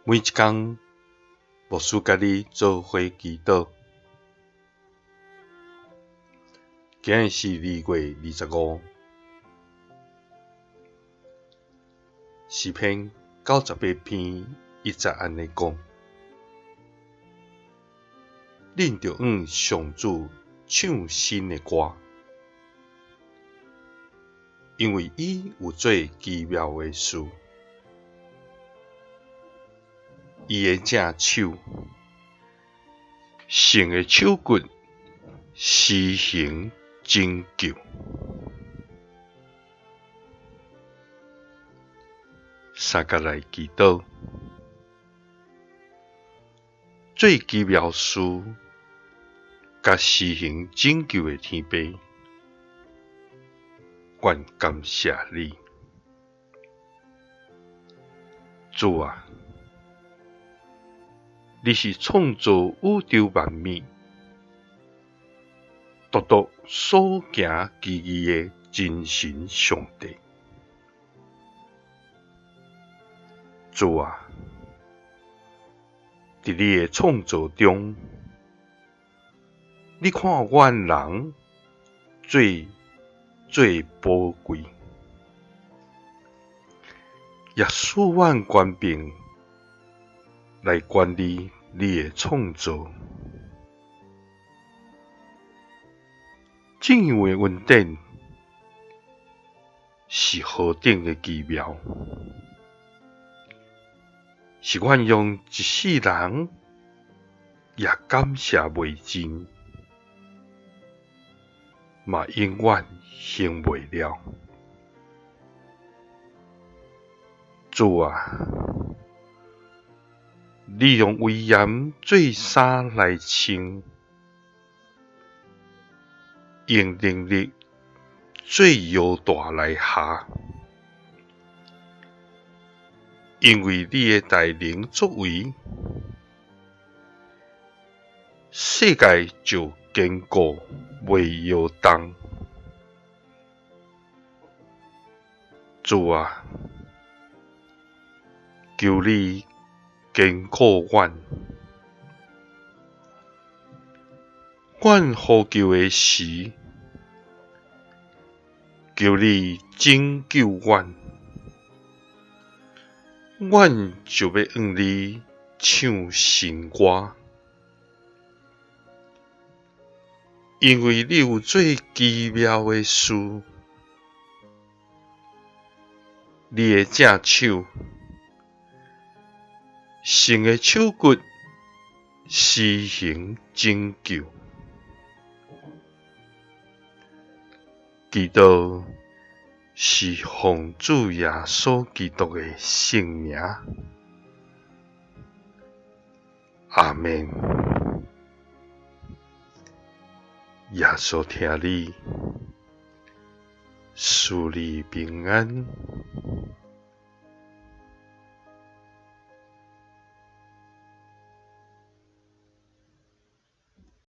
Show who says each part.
Speaker 1: 每一工，牧師佮你做伙祈禱。今日是2月25，詩篇98篇1節按呢講：恁著向上主唱新的歌，因為伊有做奇妙的事。伊的正手，神的手骨施行拯救。三佮來祈禱，做奇妙事，佮施行拯救的天父，阮感謝你，主啊！你是創造宇宙萬物、獨獨所行奇異的真神上帝。主啊，佇你的創造中，你看阮人最最寶貴，也賜阮權柄來管理你的創造。這樣的恩典是何等的奇妙！是阮用一世人也感謝袂盡，嘛永遠還袂了。主啊！你用威嚴做衫來穿，用能力做腰帶來繫，因為你的大能作為，世界就堅固袂搖動。主啊，求你堅固阮，阮呼求的時，求你拯救阮，阮就欲向你唱新歌，因為你有做奇妙的事，你的正手，神的手骨施行拯救。祈禱是奉主耶穌基督的聖名。阿們。耶穌疼你，賜你平安。